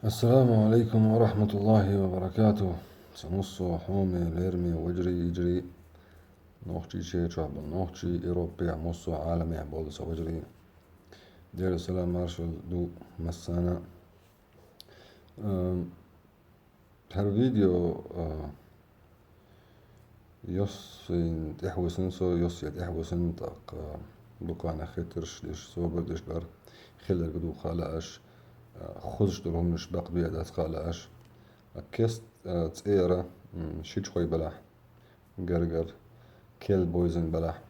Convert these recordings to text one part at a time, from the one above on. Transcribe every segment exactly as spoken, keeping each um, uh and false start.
Ассаламу алейкум ва рахматуллахи ва баракатух. Ца муссо хьоме, лерме, ваджри, иджри. Нохчи чечохь бу, нохчи Европе, муссо Ӏаламе болу ца ваджри. Дера салам маршал ду массана. Ам, ХӀара видео, а, йоссийна тӀехь висина со, йоссе тӀехь висина, тӀаккха дукха нах хеттарш деш, собар деш бара, хилларг дукха лааш, а, хозуш долу хӀуманаш бакъ беа дац кха лааш. А кест, а, цӀера, м, шичхой балахь, гаргар, кел бойзан балахь.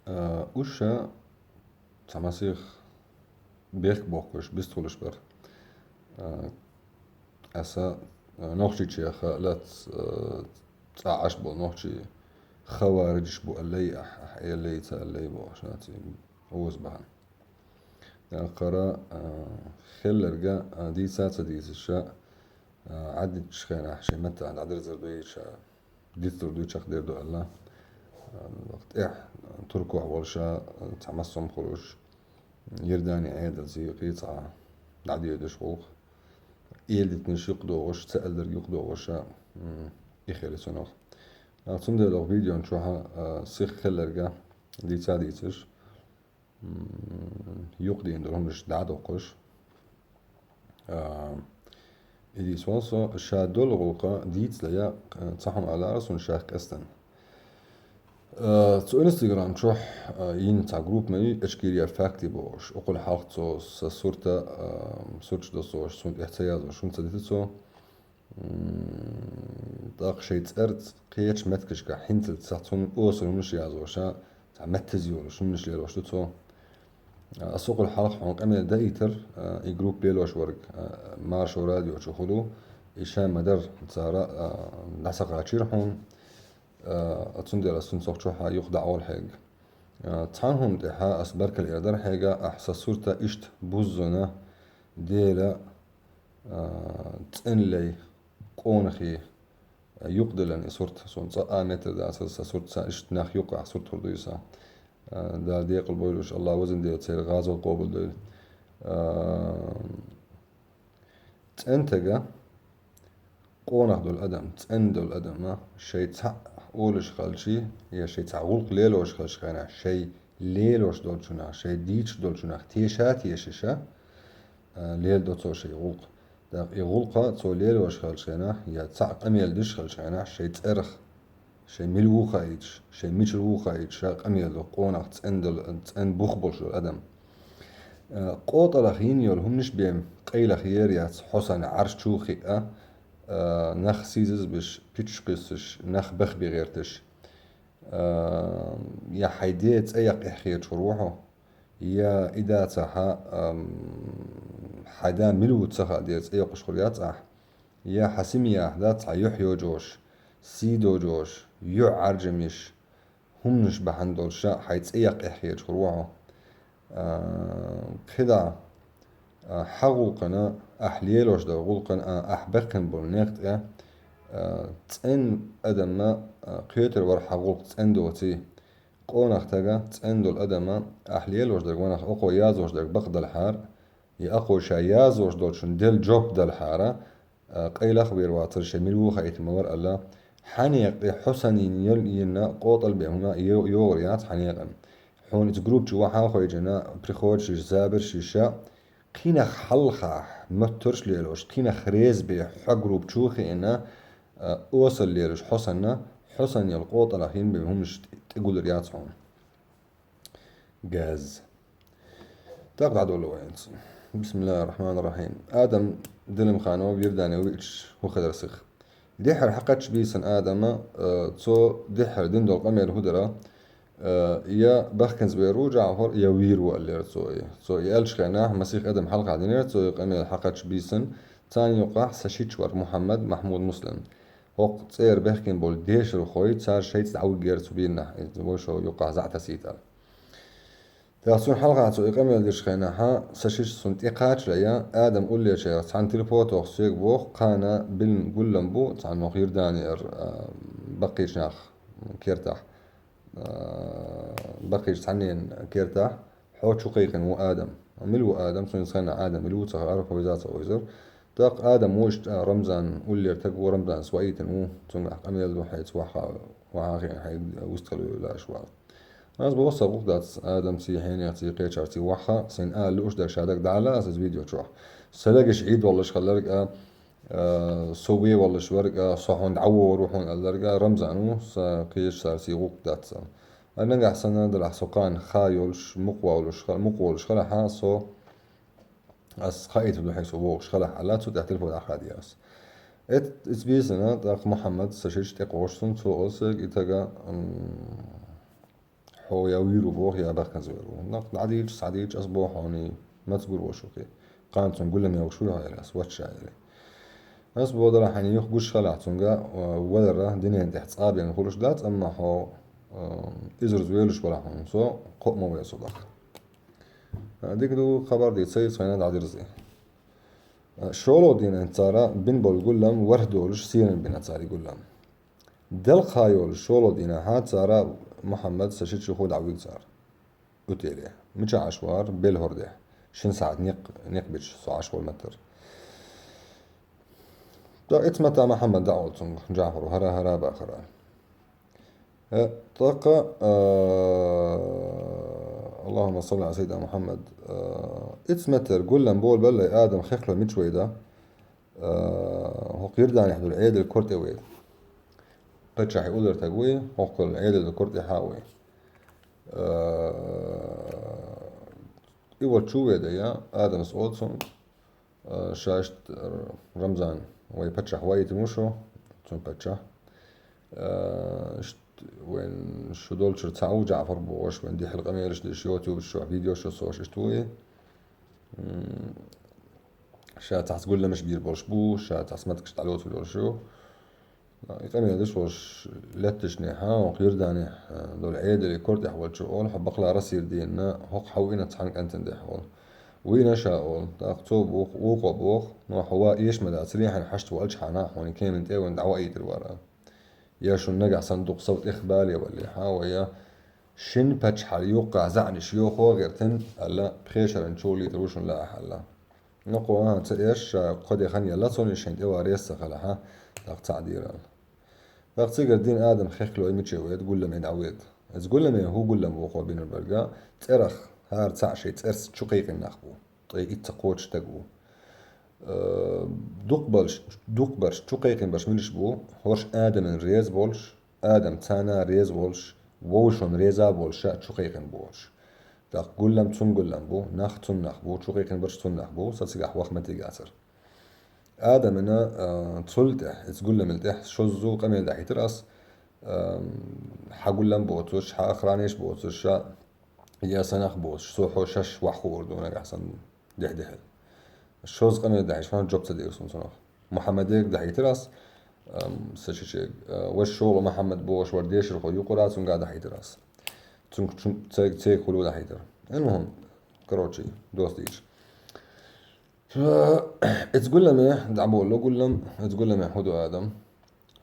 А, уьш ша цхьа масех бехк боккхуш, бистхуьлуш бара. А, аса, а, Нохчийчех лац, а, цӀа Ӏаш болу нохчий хавариджаш бу аьллай ахь, ахь аьллай, ца аьллай бохуш, наций оза бахьана. ТӀаккха, а, хилларг, а, дийца а ца дийцаш, а, Ӏадитчу хенахь шайн маттахь дӀадерзар дуй ша, дицлур дуй чекхдер ду аьлла. А, тӀехь Туркохь волуш а, цхьа массо а хуьлуш, Йордани Ӏедалца юкъе цхьа дӀадоьдуш гӀуллакх. Эладитанаш юкъадогӀуш, ца аьлларг юкъадогӀуш а, м, и хир цунах. А, цундела видеон чохь а, сиха хилларг дийца а дийцаш, м, юкъадийна долу хӀуманаш дӀа а доккхуш. А, и дийца ван со, ша долу гӀуллакх дийцале, а, цхьа хӀума алара суна ша къаьстина. А, цу Instagram чохь, а, йина цхьа группа ма ю, Ичкерия факты бохуш. Укхул хьалха цо сан сурт а, а, сурташ досуш, суна тӀехь ца язош, хӀунда ца дита цо. М, тӀаккха шайн цӀерца кхечу меттигашка хӀинцалц цхьа цунна осал хӀуманаш язош а, цхьа меттаза йолуш хӀуманаш лелош ду цо. Ас укхул хьалха хьуна къамел даийтар, а, и группа лелош верг, а, Маршо радио чу хуьлу, и ша ма-дарра цара, а, дӀасакхачийра хьуна, а, цундела ас цунна цох чохь а юха дӀа олу хьегга. А, цхьана хӀума тӀехь ас баркалла эр дара хьегга, ахь сан сурт а иштта буззина, Дела, а, цӀена лай, къонахий, а, юкъадиллина и сурт, суна цкъа а меттар дац, сан сурт ца иштта нах юккъехь сурт хир ду и сан. А, Дала декъал бойла уьш, Алла везан Дела церан гӀазот къобалдойла. А, цӀена стага, къонах долу адам, цӀена долу адам, а, шайн цхьаъ олуш хилчий, я шайн цхьа гӀуллакх лелош хилчу хенахь, шайн лелош долчунах, шайн дийцуш долчунах теша а тешаш а, а, леладо цо шайн гӀуллакх. ТӀаккха и гӀуллакх цо лелош хилчу хенахь, я цхьаъ къамел деш хилчу хенахь, шайн цӀерах, шайн мила ву хаийташ, шайн мичара ву хаийташ, ша къамел до, къонах, цӀена долу, цӀена бух болуш долу адам. А, къотӀалах йина йолу хӀуманаш бен къайлах ер яц, хьо санна Ӏарш чу хиъа, а, нах сийсазбеш, пичаш кхуьссуш, нах бехбе гӀерташ. А, я хьайн ден цӀе яккха эхь хеташ хир ву хьо, я и дацахь, ам, хьайн да мила ву ца хаа дера цӀе йоккхуш хир яц ахь, я хьан семьяхь дац хьан юьхь йожош, сий дожош, юьхь Ӏаржам йиш, хӀуманаш бахьана долуш а хьайн цӀе яккха эхь хеташ хир ву хьо. А, кхидӀа, а, хьан гӀуллакхана, ахь лелош долу гӀуллакхана, а, ахь баьккхина болу некъ тӀе, а, цӀена адамна, а, кхетар вара хьан гӀуллакх цӀена доций. Къонах стага, цӀена долу адама, ахь лелош дерг ванах, акхо язош дерг бакъ далахьара, я акхо ша язош долчун делла жоп далахьара, а, къайлах вер вацара, шайн мила ву хаийта ма вара аьлла, хьан некъа тӀе хьо санна йина, йина къотӀал бен хӀума йо-, йогӀур яц хьан некъан. Хьуна иза группа чу вахьан хойжина, приходишиш, забершиша, кхинах хьалхахь, моттарш лелош, кхинах реза бен хьо группа чу хиъна, а, осал лелаш хьо санна, хьо санна йолу къотӀалах йина бен хӀуманаш тӀе-, тӀегуллур яц хьуна. Газ. ТӀаккха дӀадолу вайнца. Бисмиллахир-рахманир-рахим. Адам Делимханов Йордане виъча хӀу хилар сиха. Дехьара хьакхачча бийсан Адама, э, цо дехьара дина долу къамел хӀу дара, э, я бахканца вер ву Джаъфар, я вийр ву аьллера цо и. Цо и аьллачу хенахь, масех адам хьалха динера цо и къамел хьакхачча бийсан, царна юкъахь сан шича вара Мухьаммад, Махьмуд, Муслим. ХӀокху цӀера бехкина болу дешархой, цара шайца дӀавиггера цу бийнахь, иза вай шо юккъахь зӀа тасийтар. ТӀаккха цунна хьалха цо и къамел дечу хенахьа, сан шиша цунна тӀекхачале, Адам уллечерах цхьана телефон тоху соьга боху, кхана биллина гуллам бу, цхьана хӀокху Йорданияра, а, баккхийчу нах кертахь, а, баккхийчу цхьаннен кертахь, хьо чу кхайкхина ву Адам. Мила ву Адам, цунца хенахь Адам мила ву ца хаьара, хьо веза ца везара. ТӀаккха Адам ву иштта, Рамзан уллера таг ву, Рамзанас ваийтина ву, цуьнгахь къамел ду, хьайца ваххьа, ваххьа хиъна, хьай вистхила вевлла аша вала. Ас боху, сан гӀуллакх дац Адамций, хьенехций, кхечарций ваххьа, сайна ала лууш дара ша дага дӀала аса иза видео чохь. Сан вегаш Ӏийд воллуш хилларг а, а, со вен воллуш верг а, со хьуна дӀавогӀур ву хьуна аьлларг а, Рамзан ву, сан кхечарций гӀуллакх дац сан. Ай нагахь санна делахь со кхана ха йолуш, мукъа волуш, мукъа волуш хилахь, со ас хаийта ду хьайса вогӀуш хилахь аьлла, цу тӀехь телефон дӀахадийра ас. Эт, иза бийсина, тӀаккха Мухьаммад, сан шича тӀекхочуш цунна, цо олу сайга и тага, м, хьо я вийр ву боху, я бахканза вер ву. Нах дӀадийча, схьадийча, ас боху хьуна, маца гур ву шу кхин. Кхана цунна гулам йогуш вуй хьо аьлла, ас вачча аьлла. Ас боху делахь хьайна юха гуш хилахь цуьнга, а, валара динан тӀехь цкъа бен хуьлуш дац, амма хьо, а, иза руза велуш валахь хьуна со, кхоъ ма ве со даха. А, дика ду, хабар дийца, ца йица хьайна дӀадирзи. А, шолгӀа дийнахь цара бина болу гулам ворхӀ долуш сиран бина цара и гулам. Делкъа ха йолуш шолгӀа дийнахь цара Мухьаммад, сан шича хӀу дӀавуьгу цара. Утеле. Мичахь Ӏаш вара, бел хӀордехь. Шина сахьт некъ, некъ бича со Ӏаш волу маттара. ТӀаккха ица мата Мухьаммад дӀа олу цуьнга, Джафару, хӀара, хӀара бахара. Э, тӀаккха, э, Аллахумма салли Ӏала саййидина Мухьаммад. Э, ица меттера гулам болу беллай Адам хехло мича вайда? Э, хӀокху Йорданехь долу Ӏедал кор тӀе вайда. Паччахьи уллера таг вуй, хӀокху Ӏедал кор тӀе хьа вуй. Э, и волчу вайда я, Адамас олу цунна, Э, ша иштта, э, Рамзан, вай паччахь ваийтина ву шу, цуьнан паччахь. Э, иштта вайн шу долчуьра цхьаъ ву Джаъфар бохуш, вайн дехьа къамелаш деш, ютубаш чохь, видеош чохь иштта ву и. М, ша цхьацца гулламаш бийр болуш бу, ша цхьацца маттигаш дӀалоцур болуш ю. И къамел деш волуш лаьтташнехьа, хӀокху Йорданехь, а, долу Ӏедале кор тӀехь волчу олу, хьо бакъ лара сийра дийна, хӀокху хьан вина цхьана кӀантана тӀехь олу. Вийна ша олу, тӀаккха цо боху, вукхо боху, но хьо ва эшма дацаре, хьайн хьашт ваьлча хьана, хьуна кеман тӀе вайн дӀаваийтар вара. Я шуна нагахь санна дукха сов тӀех бале валле, хьан вая, шина паччахьал юккъахь заьӀнаш йохо гӀертина, аьлла, пхешаран чу лийтар ву шуна лаахь аьлла. Нокъо, а, ца эш, ша кхо де хан елла цунна, шайн тӀе ван реза ца хилахьа, тӀаккха цхьаъ дийрал. ТӀаккха цигара дин Адам хехкалой мича веда, гулламе дӀаведа. Иза гулламе хӀу гуллам ву хьо бинарбарга, цӀерах хӀара цхьаъ шайн цӀерца чу кхайкхина нах бу, ткъе итт ца кхочуш стаг ву. Э, дукхабарш, дукхабарш, чу кхайкхина барш милаш бу, хӀорш Адаман реза болуш, Адам царна реза волуш, вовшашна реза а волуш ша чу кхайкхина бохуш. ТӀаккха гуллам цунна гуллам бу, нах цунна нах бу, чу кхайкхина барш цунна нах бу, сан цигахь ваха ма тигацара. Адамана, а, цул тӀехь, иза гулламил тӀехь, шоззу къамел дахьийтар ас, а, хьан гуллам боцуш, хьан охранеш боцуш, ша я сан нах боцуш, со хьо шаш ваха хуур ду нагахь санна дехьа-дехьа. Шозза къамел дахьийтар, жоп ца дийр суна цунах. Мухьаммадега дахьийтар ас, ам, сан шичега, а, ваш шолгӀа Мухьаммад бохуш вара дешархо юкъара, цуьнга дахьийтар ас. Цуьнга чу-, цайга, цайга хуьлу дахьийтар. Эн ву хьуна, короче, доста дийча. Иза гулламе дӀаболло гуллам, иза гулламе хӀу ду Адам?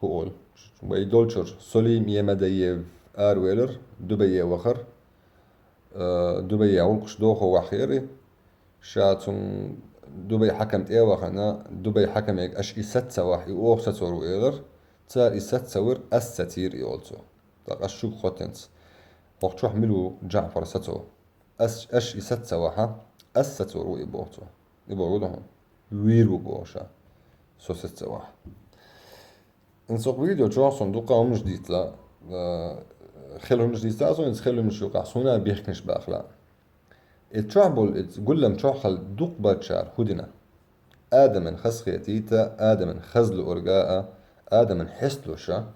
ХӀу олу? Вай долчуьра Солим Емадаев аравелар, Дубае вахар, а, Дубае гӀуллакхаш дохо вахьера. Ша цунна Дубай хьакам тӀе а вахана, Дубай хьакамега аша и саца вахь, и оха сацор ву элар. Цара и саца вир, ас сацийра и олу цо. ТӀаккха ас шуьга хоттинца. Хьох чохь мила ву Джаъфар сацо? Ас, аша и саца вахьа, ас сацор ву и боху цо. И боху ду хьуна. Вийр ву боху ша. Со саца вахьа. Ин сокъ видео чохь сон дукха хӀуманаш дийцла, а, хел хӀуманаш дийцла, сон иза хел хӀуманаш юкъахь суна бехкнаш бахла. И чохь болу, и гуллам чохь хала дукха баччара хӀу дина. Адаман хазахетийта, Адаман хаза луурга а, Адаман хьест луша,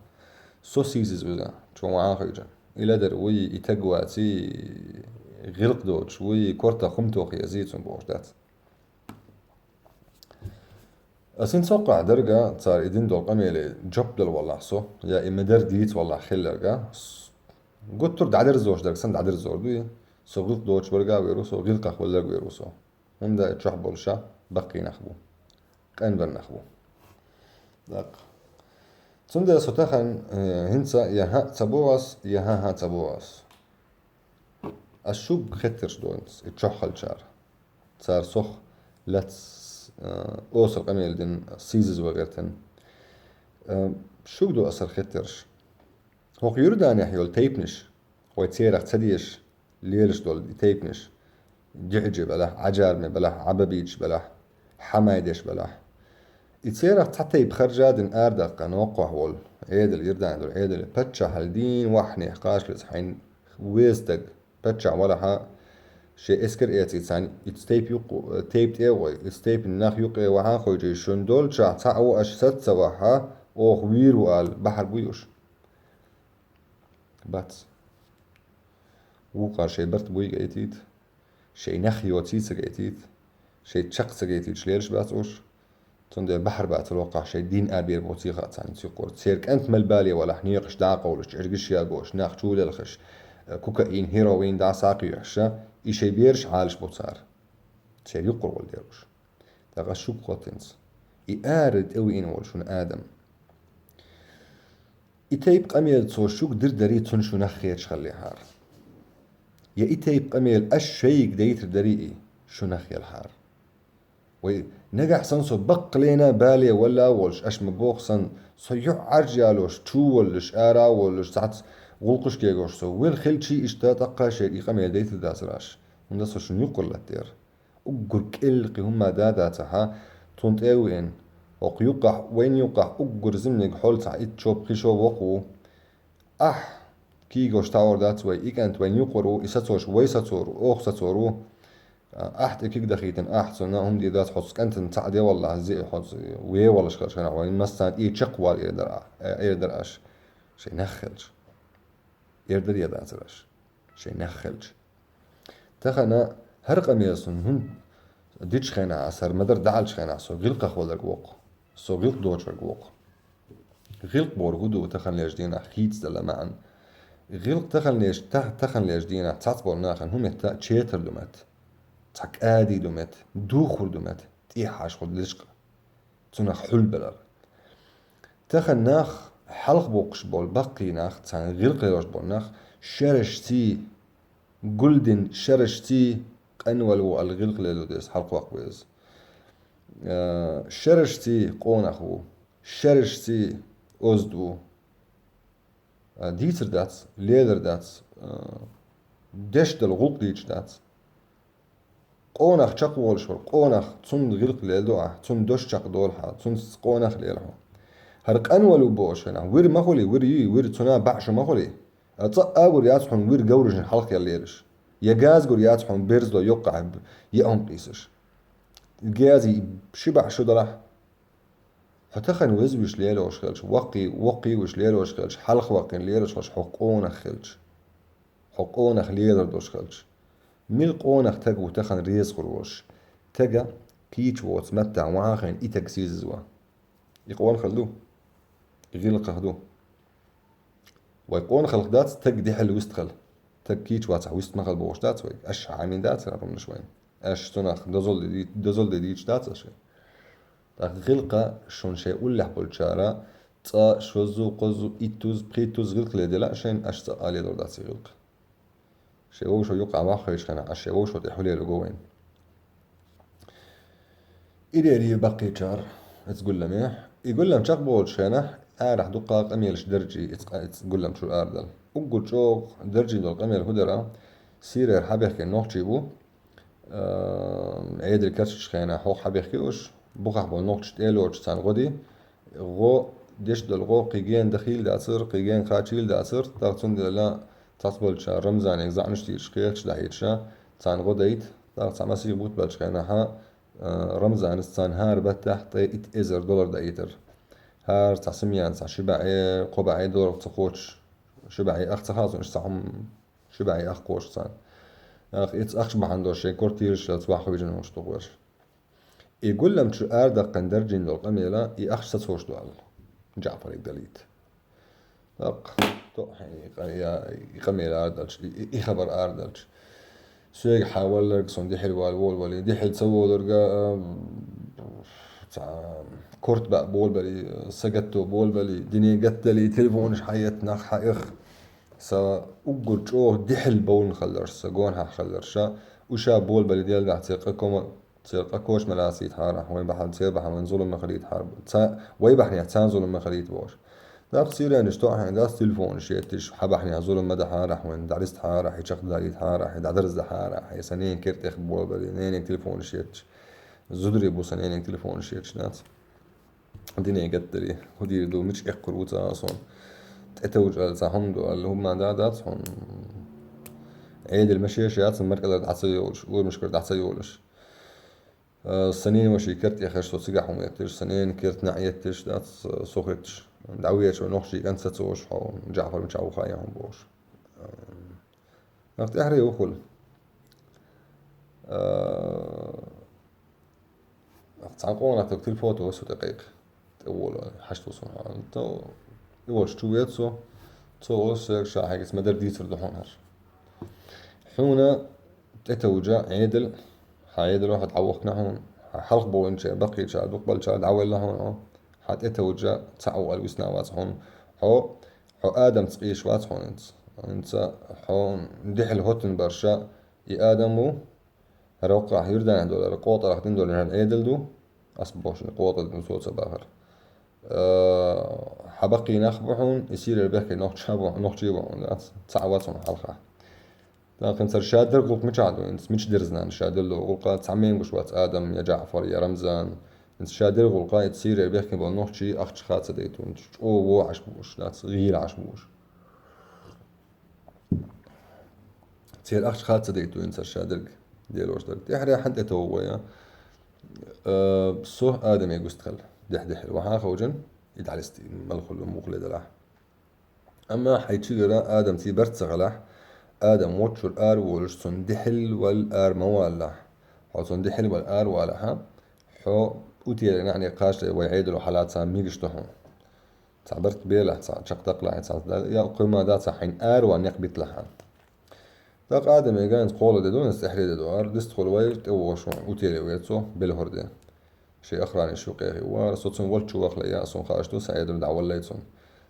со сийсаза вуьза, чу ма хьийжа. И ледар вуй, и таг ваций, гӀилкх доцуш вуй, кортах хӀума тохе езий цунна бохуш дац. Ас ин цоккхахь дарга, цара и дина долу къамеле жоп дала валлахь со, я и ма-дарра дийца валлахь хилларга, с-, гуттар дӀадерзош дарга санна дӀадерзор дуй, со гӀилкх доцуш барга а вер ву со, гӀилкхах валларг вер ву со. ХӀунда и чохь болуша баккхий нах бу, къанвер нах бу. ТӀаккха. Цундела со тахана, э, хӀинца я хӀаъ ца боху ас, я хӀан-хӀа ца боху ас. Ас шуьга хеттарш дойтанца, и чохь халчара. Цар сох лац, а, осал къамел дин сийзаз вагӀертан. А, шуг ду асар хеттарш. ХӀокху Иорданехь йолу тайпанаш, вай церах ца дезаш лелаш долу и тайпанаш, диӀиже белахь, Ӏаджарме белахь, Ӏабабидаш белахь, хьамайдеш белахь. И церах цхьа тайпа харжа дина арадаккха ноккхохь волу, Ӏедал, Иордане долу Ӏедал, паччахьал дийна вахьнехь кхачаллица хьайн веза стаг, паччахь валахьа, шен эскар эций царна, и тайпа юккъе, тайпа тӀе а гӀой, и тайпана нах юккъе вахьа а хойчий, шуна долчохь цхьаъ ву аша саца ца вахьа, оха вийр ву ала, бахьар буй уьш? Бац. Вукхара шайн барт буй гайтийта, шайн нах йоций ца гайтийта, шайн чекх ца гайтийта лелаш бац уьш. Цундела бахьар бац локхахь шайн дин а бер боций хаьа царна цуьхкхура. Церан кӀант мел бале валахь, некъаш дӀа а къовлуш, чӀиргаш а гуш, нах чу а лелхаш, кокаин, хероин дӀа а схьакхоьхьуш, и шайн бераш Ӏалаш бу цара. Церан юккъера волу дера уьш. ТӀаккха ас шуьга хоттуьйту. И ара тӀе веана волу шуна адам. И тайпа къамел цо шуьга дир дарий, цунна шу нах хеташ хиллехьара. Я и тайпа къамел аш шайга дайтар дарий и, шу нах елхьара. Вай, нагахь санна со баккхалена бале валла а волуш, аш ма боху санна, со юьхь Ӏаржъялош, чу воллуш, ара а воллуш, цхьацца гӀуллакхаш кегош со, вел хилчий иштта тӀаккха шайга и къамел дайтар дацара аш. ХӀунда со шуна юккъера латтера. Уггар кӀел кхин хӀумма да дацахьа, цунна тӀе а веана, хӀокху юккъахь, вайна юккъахь уггар зимниг хьол цхьа итт шо, пхи шо воккха ву. Ахь кийгош тавар дац вай, и кӀант вайна юккъера ву, и сацош вай сацор ву, оха сацор ву. Ахь тӀе куьг дахийтина, ахь цунна хӀума дийр дац, хьоца кӀантана цхьаъ де валлахь, зе хьоца ве валлаш хилча, вайн массарна и чекхвала эр дара, эр дара аш, шайн нах хилча. Эр дара я дацара аш, шайн нах хилча. Тахана хӀара къамел суна хӀунда дича хенахь, ас хӀара ма-дарра дӀахьалчу хенахь, со гӀиллакхах валарг воккху, со гӀиллакх доцург воккху. ГӀиллакх бохург хӀун ду таханлерчу дийнахь хийцадала маьӀна? ГӀиллакх таханлерчу, тах-, таханлерчу дийнахь цхьацца болу нахана хӀун метта, четар ду метта, цхьа кӀади ду метта, духур ду метта, тӀехьашхур лишкъа. Цунах хьулбелар. Тахана нах хьалха боккхуш болу баккхий нах, царна гӀиллакх лелош болу нах, шерашций, гулдин шерашций къанвала ву аьлла гӀиллакх лело деза, хьалха ваккха веза. Э, шерашций къонах ву, шерашций озда ву. А, дийцар дац, лелар дац, а, деш долу гӀуллакх дийцаш дац. Къонах чекхволуш вара, къонах цунна гӀиллакх лелдо ахь, цунна дош чекхдолу хьан, цунца къонах лела хьо. ХӀара къанвала ву бохуш хенахь, вир ма хуьлий, вир юй, вир цуна баьӀ шу ма хуьлий. А цкъа а гур яц хьуна вир говрашна хьалха ял лелаш. Я газ гур яц хьуна берзло йоккхахь, я хӀума къийсаш. Гази ши баьӀ шу далахь. Хьо тахана везвиш лелош хилча, ваккхий, воккхий виш лелош хилча, хьалха ваккхийна лелош хилча, хьо къонах хилча. Хьо къонах лелар долуш хилча. Мила къонах таг ву тахана реза хур волуш? Тага кийча воцу маттахь вахьа хайн и таг сийзазва. И къонахалла ду? И гӀиллакхах ду? Вай къонахаллах дац, таг дехьал вистхала. Таг кийча вацахь вист ма хала бохуш дац вай. Аш хьамин дац хӀара хӀуманаш вайн. Аш цунах дозалла де ди-, дозалла де дийцаш дац аш вайн. ТӀаккха гӀиллакха шуна шайн уллехь болчара цкъа, шоззу, кхоззу, иттузу, пхиттузу гӀиллакх ледела а шайна, аш цкъа а лелор дац и гӀиллакх. Шайн вовшо юккъахь мах хевшхьана, аш шайн вовшо тӀе хьулелуго вайн. И дерий баккхийчара, эца гулламе. И гуллам чекхболучу хенахь, арахь дуккха къамелаш даржий, эца къа-, эца гуллам чуьра арадала. Уггар чӀогӀа даржийна долу къамел хӀун дара, Сирера хьабехкина нохчий бу, а, Ӏедал кечдечу хенахь хӀокху хьабехкий уьш, бухахь болу нохчаш тӀе а лоцуш царна гӀо ди, гӀо деш долу гӀо кхин гена дахийла дацара, кхин гена кхачийла дацара, тӀаккха цундела цхьацболчара Рамзанега заьӀнаш дийцаш кхеташ дахьийцаш, царна гӀо дайта, тӀаккха цхьа масех бутт баьлчу хенахьа, а, Рамзанас царна хӀара баттахь ткъе итт эзар доллар даийтар. ХӀара цхьа семьяна цхьа ши бӀе, кхо бӀе доллар ца кхочуш, ши бӀе ах ца хаьа цунна, иштта цхьа хӀума ши бӀе ах кхочуш царна. Ах, эца ахча бахьана долуш шайн квартираш лаца ваха хьуьйжина хӀумаш ду гӀоьрш. И гуллам чу арадаккхина даржийна долу къамела и ахча сацош ду аьлла, Джаъфарига далийта. ТӀаккха, то, хьайн, и къа-, я, и къамела арадаьлча, и, и, и хабар арадаьлча. Соьга хьан валларг, сон дехьал вала волавалий, дехьал ца волурга, а, цхьа корта баьа болабалий, сагатто болабалий, дине гатдалий, телефонаш хьаетта нах хьаэха. Сан уггар чӀогӀа дехьал бовлина хилларш, сан гонахьа хилларш, Уьш а болабале Дела дуьхьа, церан къа кома-, церан къа коча ма лацийта хьарахь, вайн бахьан, церан бахьан вайн зулам ма хилийта хьарахь. Ца-, вай бахьанехь царна зулам ма хилийта бохуш. ТӀаккха сиренаш тоьхна хьайна дац телефонаш етташ, хьан бахьанехь зулам ма дан хьарахь, вайн дӀадиста хьарахь, хьи чекхдалийта хьарахь, хьи дӀадарзда хьарахь, хьи сан ненан кертах болабале, ненан телефонаш етташ. Зударий бу сан ненан телефонаш етташ, дац. Дине геттара, хӀун дийр ду, мича эккхар ву ца а сон. ТӀетовжа аьлла, цхьа хӀума ду аьлла, хӀумма да дац хьуна. Ӏедал ма шеша яц, маркӀалара дӀа ца йолуш, урамашкара дӀа ца йолуш. Э, сан ненан ваший керта тӀехьаш со цигахь хӀума етташ, сан ненан керта неӀ етташ, дац, э, со хетташ. ДӀавеча вай нохчий кӀант сацош хьо, Джаъфар мичахь ву хаий хьуна бохуш. Э, нах тӀаьхьаре ву хуьлу. Э, Цхьана къонахчо телефон тоху со тӀе кхайкха. ТӀе волу, хьашт ву сон хьан. То, и волчу чу веца со, цо олу соьга ша хьайгас ма-дарра дийцар ду хьуна хӀара. Хьуна тӀетовжа Ӏедал, хьан Ӏедало хьо дӀавахкана хьуна, хьан хьалха бовлинчара, баккхийчара, дукхахболчара дӀавелла хьуна хьо, хьан тӀетовжа цхьаъ ву аьлла висна вац хьуна. Хьо, хьо Адамца къийсаш вац хьуна хӀинца. ХӀинца хьо дехьал хӀоттина барша, и Адам ву, ХӀара воккхахь Юрданехь долу, хӀара къотӀарах дина долу хӀара Ӏедал ду, ас бохуш, къотӀа дина соца бахар. Э, хьан баккхий нах бу хьуна, и Сирера бехке нохча бу, нохчий бу хьуна, дац, цхьаъ вац хьуна хьалха. ТӀаккха хӀинца ша дерг гӀуллакх мичахь ду, хӀинца мича дерзина ша делло гӀуллакха, цхьа менгуш вац Адам, я Джаъфар, я Рамзан. ХӀинца ша дерг гӀуллакха, и Сирера бехке болу нохчий ахча хаа ца дайту, хӀинца чӀогӀа вогӀуш бууш, дац, гӀийла Ӏаш бууш. Церан ахча хаа ца дайту хӀинца ша дерг, делош дерг. ТӀаьхьарехь хьан тӀетовгӀа вай, а? Э, со Адаме густа хила, дехьа-дехьа. Ваха ховжан, и дӀалисти, малхула мухле далахь. Амма хьайн чигара Адам ций барт ца хилахь, Адам воччур ара волуш, цунна дехьал вал ара ма валлахь. Хьо цунна дехьал вал ара валахьа, хьо утеле наӀне кхачале вай Ӏедало хьалаца мигаш ду хьуна. Цхьа барт белахь, цхьа чекхдаккхалахь, цхьа да-, я кхуьма да, цхьа хьайн араван некъ битлахьа. ТӀаккха Адаме ганца кхола де ду, аса тӀаьхьаре де ду, ара дистхула вай тӀевогӀуш ван утеле вецо, белхӀор де. Шен охранаш юкъехь вара, со цунна волчу вахла, я сон хаш ду, сан Ӏедал дӀаваллай цунна.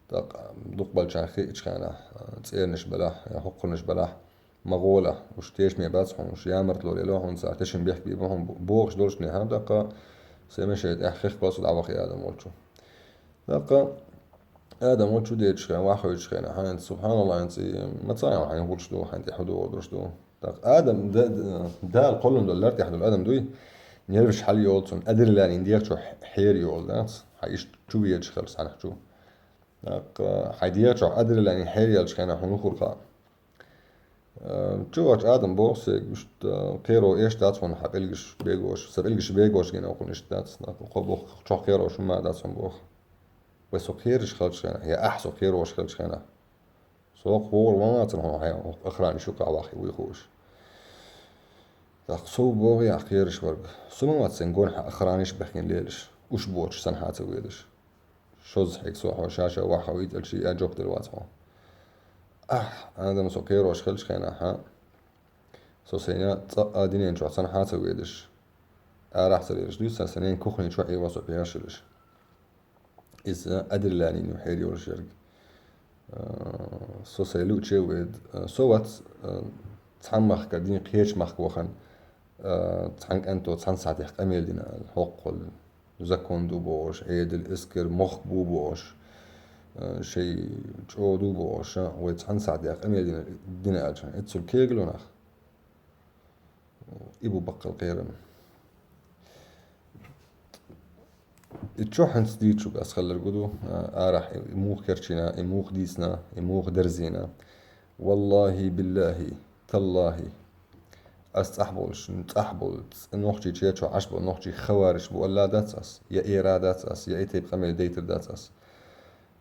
ТӀаккха дукхабалчарна хиъчу хенахь, цӀернаш балахь, я хӀокхунаш балахь, ма гӀола, уьш тешаме бац хьуна, уьш ямартло лело хьуна цара, тешам бехк бийр бу хьуна, бохуш долчу нехьа, тӀаккха сайн машен тӀехь хехкалц дӀавахи Адам волчу. ТӀаккха Адам волчу дечу хенахь, ваххавечу хенахь, хьайна, субханаллах, хьайна цӀий, ма ца хьайна хӀуш ду, хьайна тӀехь хӀу догӀур долуш ду. ТӀаккха Адам, д-, д-, Дала кхоллам долу лар тӀехь долу Адам дуй, нерваш хьал йолу цунна, адреналин дегӀачохь хьер йолу, дац, хьан иштта чу везаш хилла санахь чу. ТӀаккха хьайн дегӀачохь адреналин хьер елчу хенахь хьуна хурха. Э, чу ваьлча Адам боху сайга, иштта, кхеро эш дац хьуна хьан пӀелгаш бегош, сан пӀелгаш бегош гина хьуна иштта дац, нах, кхо боху, чохь кхерош хӀума дац хьуна боху. Вай со кхераш хилчу хенахь, я ахь со кхерош хилчу хенахь. Со кхо вогӀур ван вацара хьуна хьайн охранаш юкъа вахи вуй хууш. ТӀаккха со боху яхь кхераш верг. Со ма вац сайн гонахьа охранаш бехкина лелаш, уьш боцуш сан хьа ца ведаш. Шозза хьегса хьо ша-ша вахьа витӀалчий а жоп дер вац хьо. Ахь, Адам, со кхерош хилчу хенахь, хьа? Со сайна цкъа а динен чохь цхьанхьа а ца ведаш, арахь ца лелаш дуьйцу сан, сан ненан кухни чохь Ӏийва со пхьершилаш. Иза адреналин ю хьер йолуш ерг. Э, со сайн луъче а вед, э, со вац, э, цхьан махка дин кхечу махка вахан, э, цхьан кӀанто цхьан сахьтех къамел дина аьлла, хӀоккхул закон ду бохуш, Ӏедал эскар мохк бу бохуш, э, шай чӀогӀа ду бохуш, а, вай цхьан сахьтех къамел дина, дина аьлча, эццул кегало нах. И бу баккхал кхерам. И чохь хӀинца дийцучуг ас хилларг ду, а, арахь и муха керчина, и муха дийцина, и муха дерзийна. Валлахи, биллахи, таллахи. Ас цӀахь болуш, цӀахь болу, ц-, нохчий чечо Ӏаш болу, нохчий хавариш бу алла дац ас, я эра дац ас, я и тайпа къамел дейтар дац ас.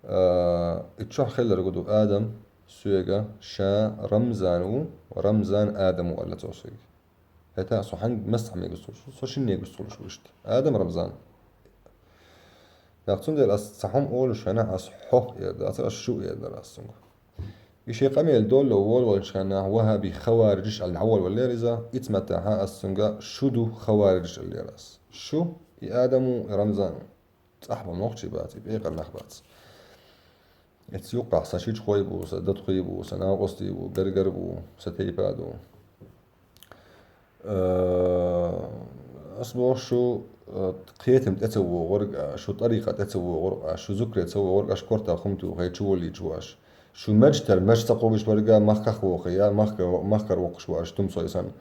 А, и чохь хилларг ду Адам, соьга, ша Рамзан ву, Рамзан Адам ву алла цо соьга. ХӀета со хьанга массахь мегаш ца хуьлуш, со шинне гуш ца хуьлуш ву иштта. Адам Рамзан. Нах, цундела ас цхьа хӀума олуш хьенахь, ас хьох эр дацара, ас шу эр дара ас цуьнга. И шен къамел долло волавалчу хенахь, вахаби хаварижиш аьлла дӀаволаваллера иза, ица маттахьа ас цуьнга шу ду хаварижиш аьллера ас. Шу, и Адам ву, и Рамзан ву. ЦӀахь болу нохчий бац, и пекъар нах бац. Эцу юккъахь сан шичхой бу, сан датхой бу, сан накъостий бу, гергар бу, сан тайпа ду. Э, ас боху шу, э, кхетам тӀе ца вогӀург, а, шу тӀарикъа тӀе ца вогӀург, а, шу зукре ца вогӀург, аш кортах хӀума тухий чу воллийча ваш. Шу мажтар маж ца кхобуш барга махках воху, я махка-, махкар воккхуш ваш, тум сой сан.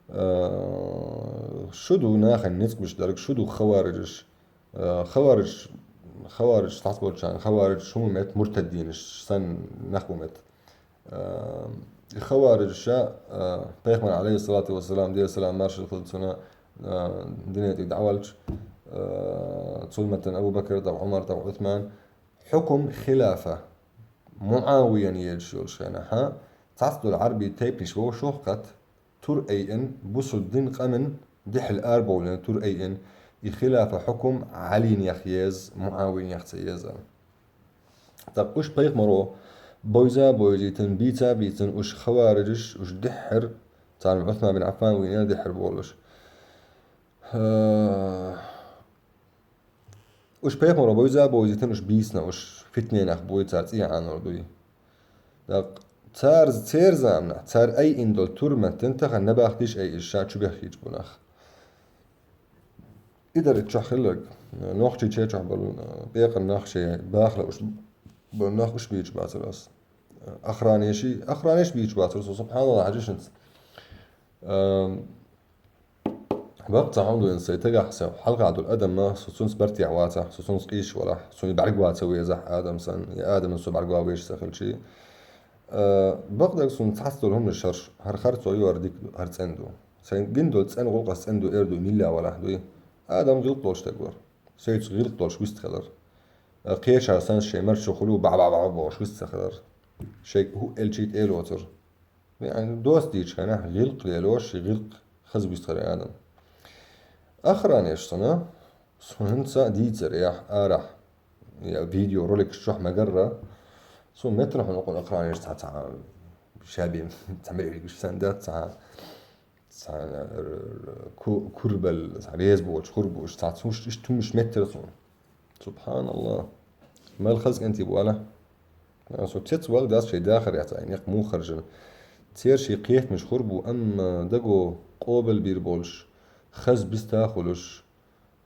Э, шу ду нахана ницкъ биш дарг, шу ду хаварижаш. Э, хавариж, хавариж цхьацца болчарна, хавариж шу ма мет, муртаддинаш сан нах ма мет. Э, хаварижаша, э, пайхамар, алейхиссалату вассалам, Дела салам маршал хилда цунна, э, дине тӀе дӀавалча, э, цул меттан Абу Бакр, тӀаккха Умар, тӀаккха Усман, хьукум хилафа, Муавиян езаш йолуш хенахьа, цхьацца долу Ӏарбий тайпанаш вовшахкхетта, тур айина, бусулба дин къаман дехьал арабовлина тур айина, и хилафа хьукум Ӏалинех еза, Муавинех ца еза. ТӀаккха уьш пайхамаро бойза а бойзийтина, бийца а бийцина, уьш хаварижаш, уьш дехьара, царна Ӏусман бин Ӏаффан вийнера дехьара болуш. Э, уьш пайхамаро бойза а бойзийтина, уьш бийцина, уьш фитненах буй, цара цӀий Ӏанор дуй. ТӀаккха цара, церан заманахь, цара айина долу тур меттан тахана набахтиш айира ша чу бехкийча бунах. И дара чохь хилларг. Нохчийче чохь болу, э, пекъар нах шен бахала уьш болу нах уьш бийча бацара ас. Охранеши, охранеш бийча бацара со, субханалла, хьажа шуьца. Ам, бакъ ца хьуна дуьйна сайн тагахь сан хьалха долу адам ма, со цунца бартехь вацахь, со цунца къийсаш валахь, суна бӀаьрг ваца везахь адам сан, я адам со бӀаьрг ван везаш ца хилчий. А, бакъдерг суна цхьацца долу хӀуманаш хӀара, хӀара харцо ю, хӀара дика ду, хӀара цӀена ду. Сайн гина долу цӀена гӀуллакх ас цӀена ду, эр ду, милла валахь дуй. Адам гӀиллакх долуш стаг вара. Сайца гӀиллакх долуш вист хилар. А, кхечара санна шайн марчо хуьлу баъ-баъ-баъ бохуш вист ца хилар. Шайга хӀу элчий тӀе а лоцур. Яъни, доьзал дийчу хенахь гӀиллакх лелош, и гӀиллакх хаза вист хилар адам. Охранеш санна, суна хӀинца дийцарехь, арахь, я видеороликаш чохь ма-гарра, суна метра хьуна окъуна охранеш цхьа, цхьа, шаьбин, цхьа мегаш санна дац, цхьа, цхьа, ку-, курбал, цхьа реза боцуш, хур боцуш, цхьа цуьш, иштта хӀумаш меттара суна. Субханалла. Мел хаза кӀентий бу ала. Со цец вала дац шайн дахар яц, ай, некъ муха харжина. Церан ши кхетамаш хур бу, амма даго къобал бийр болуш, хаза биста хуьлуш,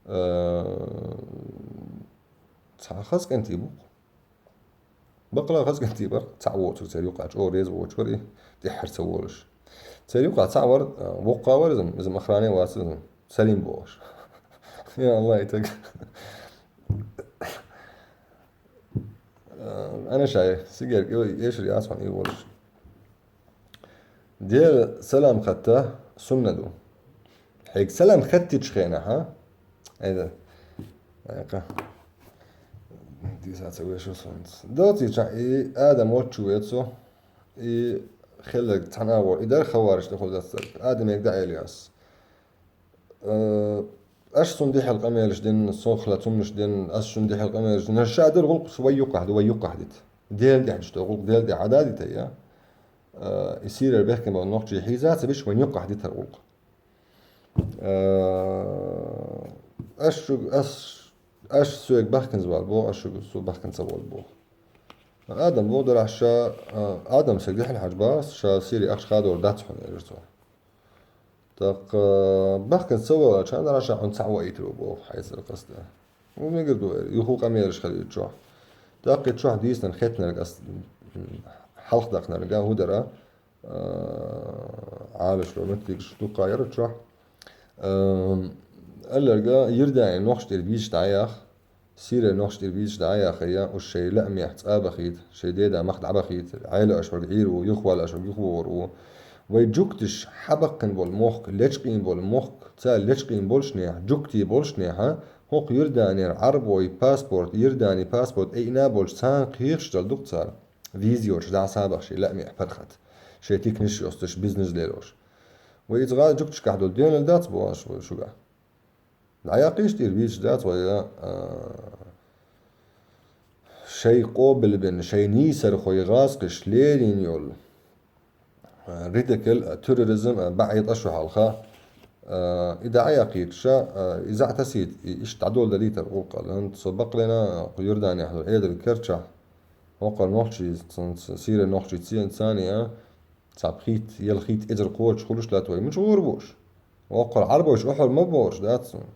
а, цхьа хаза кӀентий бу. Бакъала хаза кӀентий бара, цхьаъ воцург церан юкъахь, чӀогӀа реза воцуш вара и, тӀеххьара ца волуш. Церан юкъахь цхьаъ вара, а, воккха вара иза, иза охране вацара иза, Салим бохуш. Я Аллах, и таг. Ана шай, сигер, эшар яц хьуна и волуш. Дела салам хатта сунна ду. Хьайга салам хаттичу хенахь, а? Айда. Айкъа. Диса ца вешал сонца. Доцийча и адам отчу вецо, и хилларг цхьана агӀор, и дар хавараш тӀехула дацдарг. Адамега даӀел яс. Э, аш сун дихьал къамелаш дин, сохла цумнаш дин, аш сун дихьал къамелаш дин. Ша дар гӀулкъ вай юккъахь ду, вай юккъахь дита. Дел дехьдаш до гӀулкъ, дел дехьа дадита, я. Э, и сирер бехкам бан нохчий хьийза ца биш, вай юккъахь дитар гӀулкъ. Э, аш шу, аш, аш соьга бахканза вал бо, аш шу, су бахкан ца вал бо. Адам бо дарахь ша, э, Адам саг дихьал хьаж бас, ша сири ахш хадор дац хьун, эр цо. ТӀаккха бахкан ца валача, нара ша хьуна цхьаъ ваийтар ву боху хьайсара къасда. Ву мегар ду эр, юху къамелаш хилийта чохь. ТӀаккха и чохь дийснарг хеттнарг ас, м, хьалха даккхнарга, хӀу дара, а, Ӏалаш ло меттигаш дукха яра чохь. Ам, алларга Йирдани нохча тӀера визаш дӀаяха, Сирера нохча тӀера визаш дӀаяхайя, уж шайн лаамехь цӀа бахийта, шайн деда мах дӀабахийта, Ӏела аш варг Ӏийр ву, юхвала аш варг юхвогӀур ву. Вай жуьгташ хьабаккхина болу мохк, лечкъийна болу мохк, цара лечкъийна болчнехь, жуьгтий болчнехьа, хӀокху Йорданера Ӏарбой паспорт, Йордани паспорт айина болчу царна кхехаш дала ду-кх цара. Виза йоцуш дӀа сабахь шайн лаамехь паргӀат, шайн тикнаш а йостуш, бизнес лелош. Вай иза гӀаза жуьгташкахь долу денал дац боху аш вай шуьгахь. ДӀаяккхийша тӀера вийцаш дац вай, а, шайн къобалбина, шайн нийсархой гӀазкхиш лерийна йолу, а, радикал, а, терроризм, а, баьӀ итӀа шу хьалха, а, и дӀаяккхийча, а, иза а тасийта, и иштта дӀадоладалийтар гӀуллакхал. ХӀунда со бакълена, а, кху Йорданехь долу Ӏедал керчахь, хӀокхара нохчий, сан-, сан-, Сирера нохчий цен-, царний, а, цхьа пхийтта, ялхийтта эзар кхочуш хуьлуш латта вай. Мича гӀур бу уьш? Оккхул Ӏарбойш охьор ма бохуш дац цунна.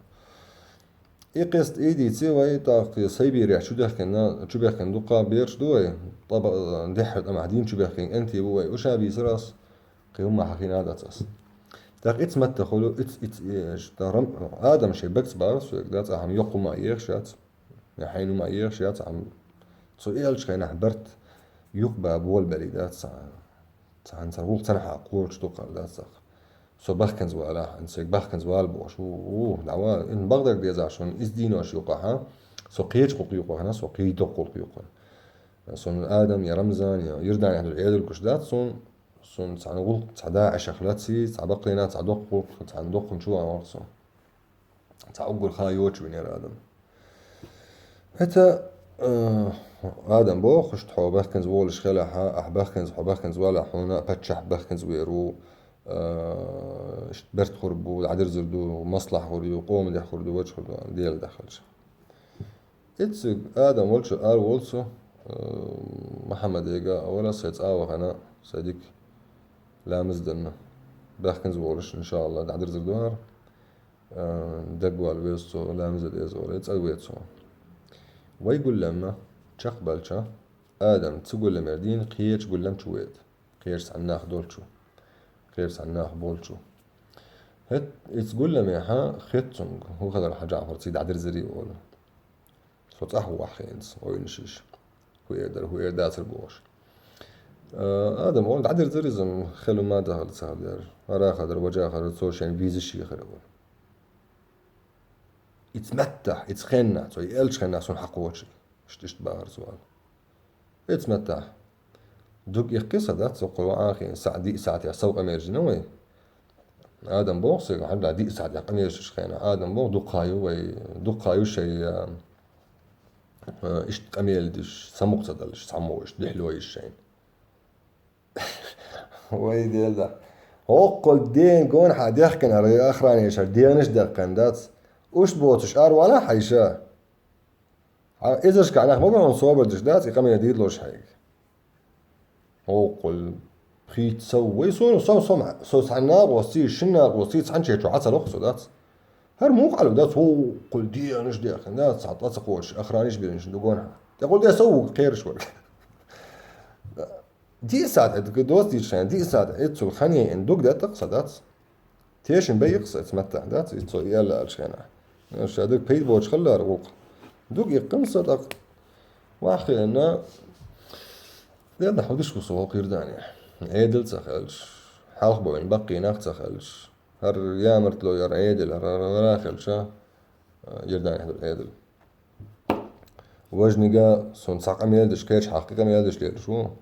И кхеста идийци вай, тӀаккха Сайбирехь чу дехкина, чу бехкина дукха бераш ду вай, тӀаба-, дехьа тӀамахь дийна чу бехкина кӀентий бу вай, уьш а бийцар ас, кхин хӀумма хьахийна дац ас. ТӀаккха ицца маттахула, ицца, ицца, э, ш-, та рам-, Адам шайн багца бахара соьга, дац, ахьа йоккха хӀума ехаш яц, я хьайна хӀума ехаш яц, ахьа цу элча хенахь барт юкъа ба болабелий дац, цхьа, цхьана цхьа гӀуллакх цхьанхьа кхочуш ду кхара дац. Со бахканца валахь, ан цига бахканца вала бохуш, у, у, дӀавала, ин бакъдерг дезахь шуна, иза дийнош юкъахьа, со кхечу гӀуллакх юкъахьа, со кхий доккха гӀуллакх юкъахьа. Сон Адам я Рамзан, я Йорданехь долу Ӏедал гуш дац сон, сон цхьана гӀуллакх, цхьа даӀашах лаций, цхьа баккхийна, цхьа доккха гӀуллакх, цхьана доккхана чу ван вара сон. Цхьа уггар хан йоцуш винера адам. ХӀета, э, Адам бохуш, хьо бахканца волуш хилахьа, ахь бахканца, хьо бахканца валахь, хьуна а паччахь бахканца вер ву, э, иштта барт хур бу, дӀадирзар ду, маслахь хур ю, къоман дехь хур ду, вача хур ду, Дела дахалча. Эцциг Адам волчу ара волцу, э, Мухьаммадега вара сай цӀа а вахана, сай дика ламаз данна. Бахканца волуш, иншаалла, дӀадирзар ду хӀара. Э, дагвала веза цо, ламаза деза вара, цӀа веза цо. Вай гулламма чекхбалча, Адам цу гулламера дийна кхечу гуллам чу веда. Кхечу цхьана нах долчу. Кхечу цхьана нах болчу. ХӀет, ица гулламехьа хет цунга, хӀун хилар хьан Джафар ций дӀадирзарий олу. Со цӀахь ву ахь хенца, ойна шиш. ХӀу эр дара, хӀу эр дацар бохуш. Э, Адам олу, дӀадирзар иза, хелу ма дахар ца хилар. Арахадара, ваджахадара, цо шайн виза шехара вара. Ица меттахь, ица хеннахь, цо и элча хеннахь суна хьакхочу. Иштта, иштта бахар цо аьлла. Ица меттахь. Дуг иккхи сан дац, цо кху ваӀан хиъна, сахьт диъ сахьтехь сов къамелаш дина вай. Адам боху сайга, хьан да диъ сахьтехь къамелаш хенахь. Адам боху, дукха ю вай, дукха ю шай, а, а, иштта къамел диш, самукъа ца далаш, цхьаммо иштта дихьло йиш шайна. Вай, Дела да. ХӀоккхул ден гонахьа дехкина, ара охранешара денаш дехкина дац. Уьш боцуш ара вала хьайша. Хьан эзаршкахь нах ма бу хьуна собар деш дац, и къамел дийр долуш хьайга. ХӀоккхул пхийтта сов. Вай, со, со, со, со цхьана накъостий, шина накъостий, цхьана чечу хьан ца лоху со дац. ХӀара муха Ӏалу дац, хӀоккхул денаш дехкина дац, цхьа ткъа ца кхочуш, охраниш бирнаш ду гонахьа. ТӀекъул де сов ву кхераш вара. Диъ сахьт, э, доцу дийчу хенахь, диъ сахьт, э, цул хан яйина дуг деттакъ сан дац. Тешин бай иккха сан, эца маттахь дац, и цо и аьлла аьллачу хенахь. Ша дерг пайда боцуш хилла гӀуллакх. Дуг иккхина сан тӀаккха. Ваххиъна, Делла хьо диш ву со вокху Йорданехь. Ӏедал ца хилча, хьалха бовлина баккхий нах ца хилча, хӀара ямартло яра Ӏедал, хӀара, хӀара, хӀара хилча, а, Йорданехь долу Ӏедал. Важнига сон цхьа къамел деш, кхечу хьаккхи къамел деш лелаш ву.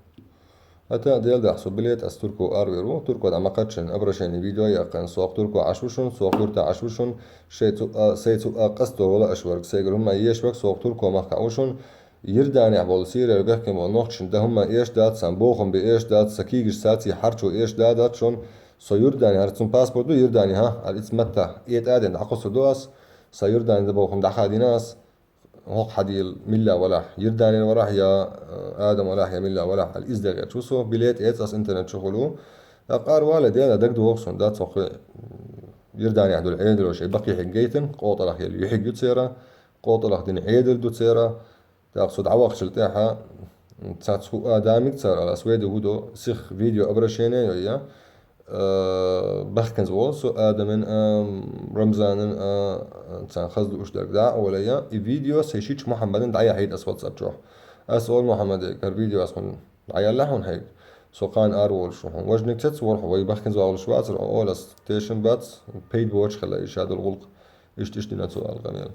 ХӀета Делдахь со билет ас турко аравер ву, турко дӀа ма кхаччан, обращение видео а яьккхина, сох турко Ӏаш ву шун, сох юрта Ӏаш ву шун, шей цу а, сай цу а къасто вала аш варг, сайгара хӀумма еш варг, сох турко махкахь ву шун, Йорданехь болу, Сирера бехкина болу нохчашна дан хӀумма еш дац, сан бохам бе еш дац, сан кийгаш саций хьарчо еш да дац шун, со Йордани, хӀара цун паспорт ду Йордани, хӀа? Аьлла, ица маттахь, э, тӀаден дӀакхуссур ду ас, сан Йордани дан бохам дӀахадийна ас, хӀокху хьадийла милла валахь, Йорданера валахь я, э, Адам валахь я милла валахь, аьлла, иза дагӀерчу со, билет эца ас интернет чухула ву. ТӀаккха ара вале дена дагадогӀу суна, дац хӀокху Йорданехь долу Ӏедало шайн баккхий хьиг гайтина, къотӀалах елла юьхьиг ю цера, къотӀалах дина Ӏедал ду цера. ТӀаккха со дӀавахчул тӀаьхьа, цац хӀу а дамиг цара ала, ас вайда хӀу до, сих видео обращение йой я, э, бахканца волу со Адаман а, Рамзанан а, царна хаза дууш дерг дӀа а олай я, и видео сай шича Мухьаммадан дӀаяхьийта ас WhatsApp чохь. Ас олу Мухьаммаде, хӀара видео ас хьуна дӀаялла хьуна хьайга. Со кхана ара волуш ву хьуна. Важниг цец ворхьа, вай бахканца валуш вацара, олу ас, тешам бац, пайда боцуш хила и ша долу гӀуллакх. Иштта, иштта дина цо аьлла къамел.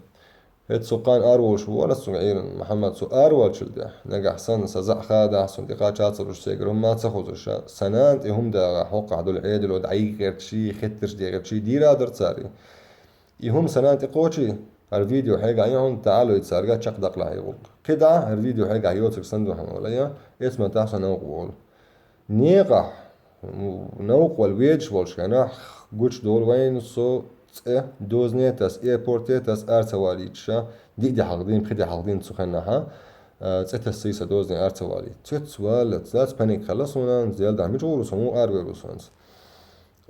ХӀета со кхана ара волуш ву, ас цуьнга Ӏийран, Мухьаммад, со ара волчул тӀехь, нагахь санна, сан зӀа хадахь, сан тӀекхача а ца луш, цегара хӀумма а ца хузуш, сан нана тӀе хӀума дагӀа, хӀокхахь долу Ӏедало дӀайиггӀертчий, хеттарш дегӀертчий, дийр а дара цара. И хӀума сан нана тӀе кхочий, хӀара видео хьегахь ю хьуна, тӀаьхьа а лой цаьрга чекхдаккхалахь и гӀуллакх. КхидӀа хӀара видео хьегахь йоцург санна ду хьуна вала я, эцман тахь сан новкъа волу. Некъахь, м, новкъа вала ведаш волчу хенахь, гучудолу вайна со цӀе дозане таса, аэропорте таса ара ца валийташ, диъ де хьалха дийна, пхи де хьалха дийна цу хенахьа, а, цӀе таса сан дозане ара ца валийта. Цец валлалц, дац паник хилла суна, Делдахь мича гӀур ву со, муха аравер ву со?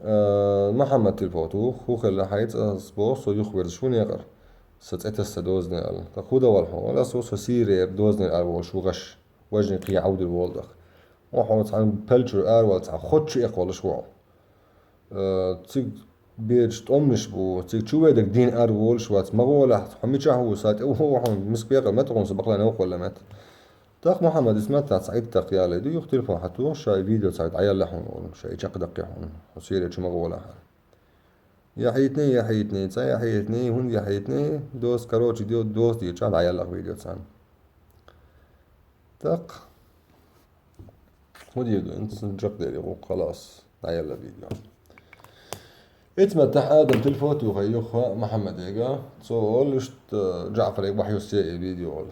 Э, Мухьаммад телефон туху, хӀун хилла хьайца, ас боху, со юхаверзаш ву некъара. Сан цӀе тасса дозане аьлла. ТӀаккха хӀун дан вала хьо? Ас ву со Сирера дозане аьлла волуш ву гӀаш. Важа кхин Ӏовдина волу тӀаккха. Ву хьо цхьана пал чуьра аравала, цхьана хотта чу эккхаволуш ву хьо. Э, цига бераш тӀомнаш бу, цига чу ведаг дийна араволуш вац, ма гӀолахь, хьо мичахь ву, сан тӀе ву хьуна, миска бекъар мета хьуна, сан бакъалла новкъа валла мета. ТӀаккха Мухьаммад исмат цхьа иттакх яле ду, юха телефон хьан туху, ша и видео цхьа дӀаялла хьуна олу, ша и чекхдаккхи хьуна, хьо Сирера чу ма гӀолахь. Яхьийтиний, яхьийтиний, цхьа яхьийтиний, хӀунда яхьийтиний, доз, короче, до-, доз дийча дӀаяллакх видео царна. ТӀаккха хӀун дийр ду, инца жакъ дери гӀуллакх, халас, дӀаялла видео. Ицматтахь Адам телефон туху юха Мухьаммадега, цо олуш, Джаъфарега вахьюссе и видео олу.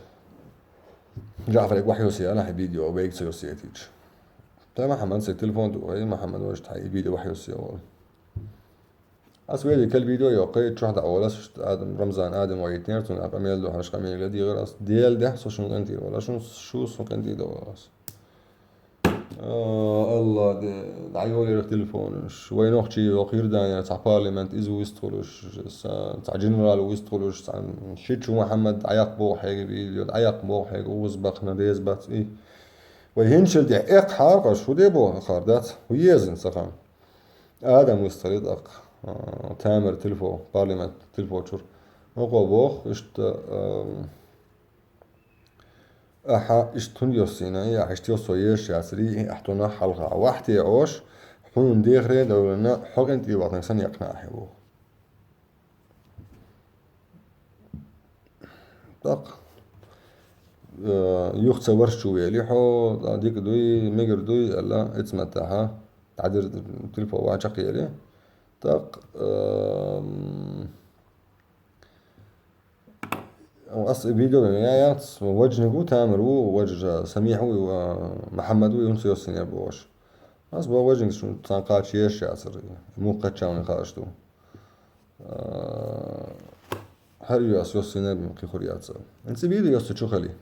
Джаъфарега вахьюссе аьлла, хьан видео вайга ца юссе тийча. Та Мухьаммад сан телефон туху, Мухьаммад ваьш тхьа и видео вахьюссе олу. Ас вели кал видео йоккхий, чохь дӀа олас, Адам, Рамзан Адам вайтинера, цунна къамел ду, хьанаш къамел дийгӀар ас. Дела дехьа со шун къинтӀера вала, шун шу сан къинтӀера да вала ас. А, Алла, де, дӀайолийра телефонаш. Вай нохчий йоху Йорданера цхьа парламент иза вистхуьлуш, са-, цхьа генерал вистхуьлуш, цхьа шичу Мухьаммад дӀаяккха боху хьега видео, дӀаяккха боху хьега угӀаз бахна деза бац и. Вай хӀинчал де эккхахьара, шу де боху хар дац, хӀу езна сахан. Адам вистхилира тӀаккха, а, Тамара телефон, парламент телефон чуьра. Окхо боху, иштта, ам, ахьа иштта хӀунда йоссийна, и ахьа иштта йоссо еш яцарий, и ахьа тунах хьалха вахьте Ӏош, хьуна дехаре а довлана, хьо къинтӀера вахнарг сан яккхина ахьа боху. ТӀаккха, э, юха ца варш чу вели, хьо, а, дика дуй, мегар дуй, аьлла, Ицматтахьа, дӀадир телефон ван чекхъели. ТӀаккха, эм, ас видео я яц, важниг ву, Тамар ву, важа Самихь ву, а, Мухьаммад ву, юнца йоссинера бохуш. Ас бо важниг шу цхьана кхача еш яцар, муха кхаччалгӀа хууш ду. А, хӀара ю ас йоссина бен кхин хур яц. Эн ца видео йосса чу хали.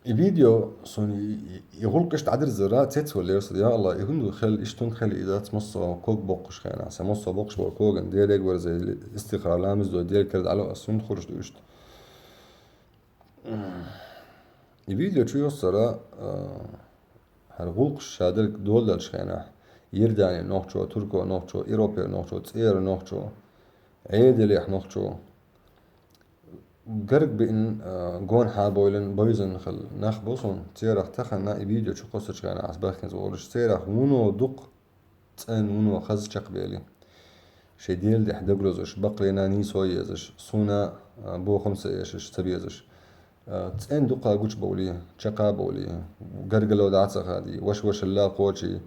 И видео сон и, и, и гӀуллакх иштта дӀадирзара, цец валлера со, я Алла, и хӀунда хел, иштта хӀунда хел и дац, массо ког боккхуш хена. Сан массо боккхуш бо коган, Делег варзе, истихара, ламаз дой, Делег кара дӀало, ас хӀунда хурш ду иштта. И видео чу йоссара, а, хӀара гӀуллакхаш ша дерг доладелчу хенахь, Йордани нохчо, Турко нохчо, Европе нохчо, ЦӀера нохчо, Ӏедалехь нохчо, гарга биъна, а, гонахьа бойлан, бойзан хилла нах бу суна, церах тахана и видео чу кхоссачу хенахь ас бахкинца волуш, церах вуно дукха цӀена вуно хаза чекхбели. Шайн Делан тӀехь дагалозуш, баккхалина нийсо езаш, суна, а, бохам ца эшаш, ца безаш. А, цӀена дукха гучубовли, чекхбовли, гаргало дӀа ца хадий, ваша-вашалла кхочий,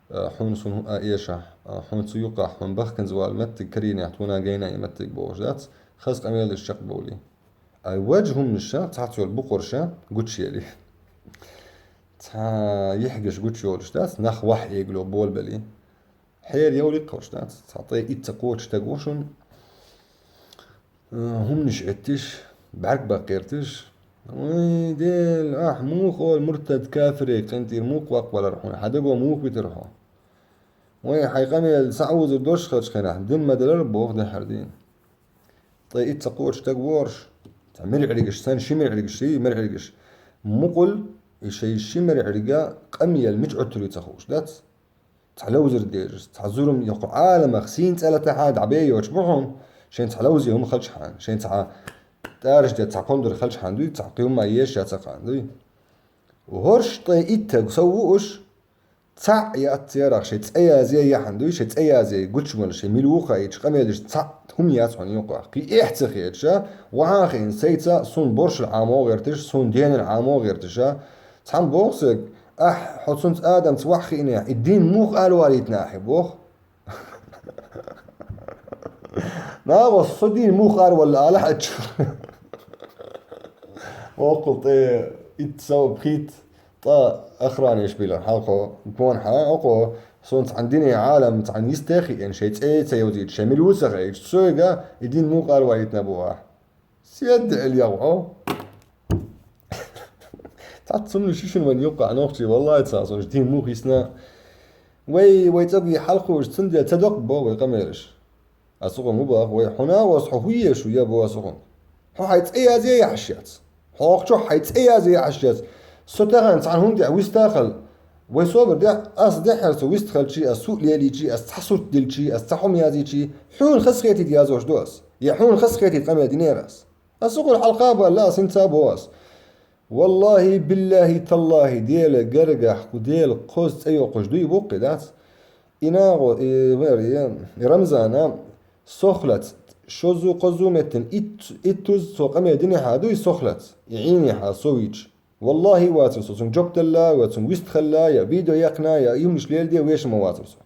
а, хьуна суна хӀуъа эшахь, а, хьуна цу юккъахь, хьуна бахканза вала меттиг карийнехь, тхуна гайна и меттиг бохуш дац, хаза къамелаш чекхбовли. Ай важа хӀуманаш ша, цхьацца йолу букъурш ша гучуели. Цхьа йихьигаш гучу йолуш дац, нах вахь эгало болабели. Хьера йовлакх а хуьлуш дац, цхьа ткъе итт ца кхочуш стаг ву шуна. Э, хӀуманаш эттиш, бӀаьрг баккхийтиш. Вай, Дела, ахь муха олу муртад кафире къинтӀера муха ваккхавалар хьуна? Хьан даго муха витар хьо? Вай, хьайн къамел схьаузур долуш хилчу хенахь, дин ма-далар боху дехьара дийна. Ткъе итт ца кхочуш стаг ву хӀорш. Цхьа миргӀиргаш, сан ши миргӀиргаш, ши миргӀиргаш. Мукъул, и шайн ши миргӀирга къамел мича Ӏуттур ю ца хууш дац. Цхьа ловзар дезаш, цхьа зурма йоккху Ӏаламах сийна цӀе латахьа дӀабе йоцуш бу хьуна, шайн цхьа ловзе хӀума хилчхьана, шайн цхьа тӀараш де цхьа кхундур хилчхьана дуй, цхьа кхин хӀума еш яц цхьа кхана дуй. ХӀорш ткъе иттаг сов ву уьш, цхьаъ яц церах шайн цӀе язъе яхьана дуй, шайн цӀе язъе гучумал шайн мила ву хаийчу къамелаш цхьаъ хӀума яц хьуна юкъахь. Кхин эхь ца хеташа, вахьа а хиъна сайца, суна боршал Ӏамо а гӀерташ, суна денал Ӏамо а гӀерташа, цхьамма боху соьга, ахь, хьо цунца адамца вахь хиънехь, и дин муха аравалийтина ахье боху? Наха, со дин муха аравалла ала хьаьчча. Оккхул тӀе итт сов пхийтта ткъа охранеш била хьалхо, гонахьа, окхо, суна цхьана дине Ӏалам, цхьана йисте а хиъна, шайн цӀе а ца йовзийта, шайн мила ву ца хаийта, соьга и дин муха аравалийтина бу ахь? Седда Ӏели ягӀо. Цхьацца цунна шишина вайн юккъахь нохчий, валлай, ца, сон дин муха йисна, Вай, вай цӀогий хьалхуш, цундела ца доккха бо вай къамелаш. Ас укхун гу бах, вай хьуна а вос, хьо хӀу еш ву я бо ас укхун. Хьо хьай цӀе язъе яхьаш яц. Хьох чохь хьай цӀе язъе яхьаш яц. Со тахана цхьана хӀума тӀехь вистахал. Вай собар дехь, ас дехьара со вистхалчи, ас су лелийчи, ас цхьа сурт дилчи, ас цхьа хӀума язйичи, хьуна хазахетийта язош ду ас. Я хьуна хазахетийта къамел динера ас. Ас укхул хьалха а балла, ас хӀинца а бо ас. Валлахи, биллахи, таллахи, Дела гаргахь, кху Дела кхоз цӀе йоккхуш дуй буккхи дац. И нагӀо, и вер, и, и Рамзана сохлац, шозу, кхозу меттин ит, иттуз цо къаме динехьа дуй сохлац, и Ӏийнехьа со вийч. Валлахи, вацар со, цунга жоп делла, я цунга вистхалла, я видео яьккхина, я юмнаш лелде, вешан ма вацар со.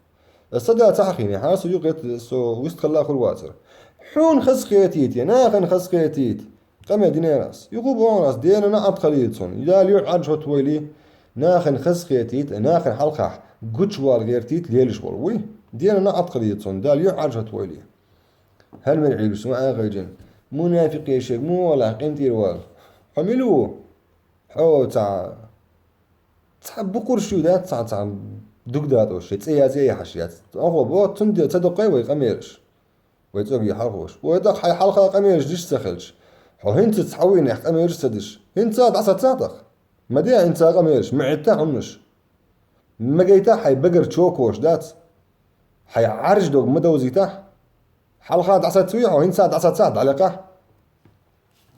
Аса да ца хьахийне, хьа со юкъет со вистхалла хур вацар. Хьуна хазахетийта, я нахана хазахетийта. Къаме динера ас. Юху боху ас, Дела наӀат хилийта цунна. Дала юьхь ӀаржхӀотта войли, нахана хазахетийта, нахана хьалхахь гучавала гӀертийта лелаш волу вуй. Дела наӀат хилийта цунна, Дала юьхь ӀаржхӀотта войли. ХӀара мер Ӏийраш ма агӀайжина. Мунафикъешег, мугӀалахь къинтӀера вала. Хьо мила ву? Хьо цхьа, цхьа букъурш ю дац, цхьа, цхьа дугдатӀо ши, цӀе язъе яхьаш яц. Ахо бо, цунде ца доккхай вай къамелаш. Вай цӀогий хьалхош. Вай тӀаккха хьай хьалха къамелаш диш ца хилча. Хьо хӀинца цхьа вуйнехь къамелаш ца диш. ХӀинца дӀасаца тӀаккха. Ма де хӀинца къамелаш, ма Ӏетта хьумнаш. Ма гайта хьай багар чокош дац. Хьай Ӏарж дог ма довзийтахь. Хьалха дӀасацвий хьо, хӀинца дӀасацахь, дӀалекъахь.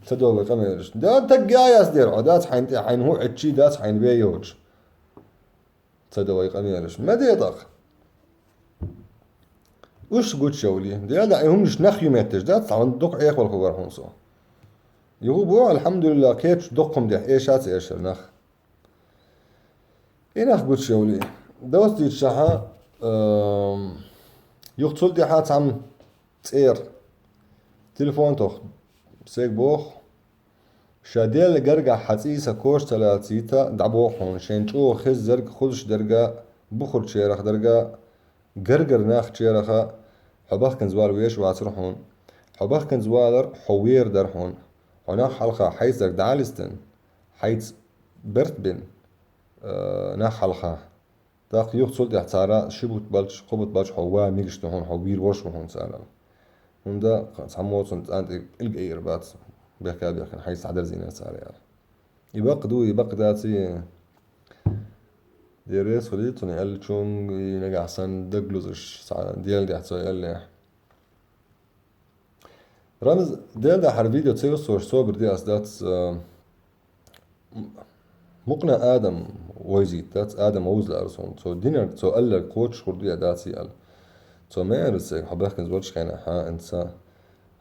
Ца до вай къамелаш. Да тагга яс дер хьо, дац хьайн тӀе, хьайн хӀу Ӏетчий, дац хьайн ве йоцуш. Ца до вай къамелаш. Ма де тӀаккха. Уьш гучуйовлий. Дела, и хӀуманаш нах ю метташ дац, цхьа ван дукха Ӏехавала хӀу вара хьуна со. Юху бо, алхьамдулилла, кхечу доккхум дехь, эша ца эшар нах. И нах гучуйовлий. Довстийчахьа, эм, юха цул тӀаьхьа цхьамма цӀера. Телефон тох. Сега боху. Ша Делла гаргахь хьан цӀий сан коша ца лацийта, дӀабоху хьуна, шайн чӀогӀа хеззарг, хузуш дерга, бухурчерах дерга, гаргара нах чераха, хьо бахканза вала веш вацара хьуна. Хьо бахканза валар, хьо вер дара хьуна. Хьо нах хьалха хьайцарг дӀалистина, хьайца барт бина, э, нах хьалха. ТӀаккха юха цул тӀаьхьа цара ши бутт балча, кхо бутт балча хьо ва мегаш ду хьуна, хьо вийр волуш ву хьуна цара. ХӀунда цхьаммо цунна цӀан тӀе пӀелг айъар бац, бехка а бехкина, хьайца схьадарзийна цара аьлла. И бакъ ду, и бакъ дац, и деррес хуьлий цунна аьллачунга, и нагахь санна даглузуш, цхьа Делан тӀехь цо аьллехь. Рамз, Делан тӀехь хӀара видео ца йоссош собар де ас дац, а, мукъна Адам войзийта дац, Адам вовза лаьара суна. Цо динарг, цо алларг кхочуш хӀур ду я дац и аьлла. Цо ма аьлла цаьрга, хьо баьхкинза волчу хенахь, хьан, хӀинца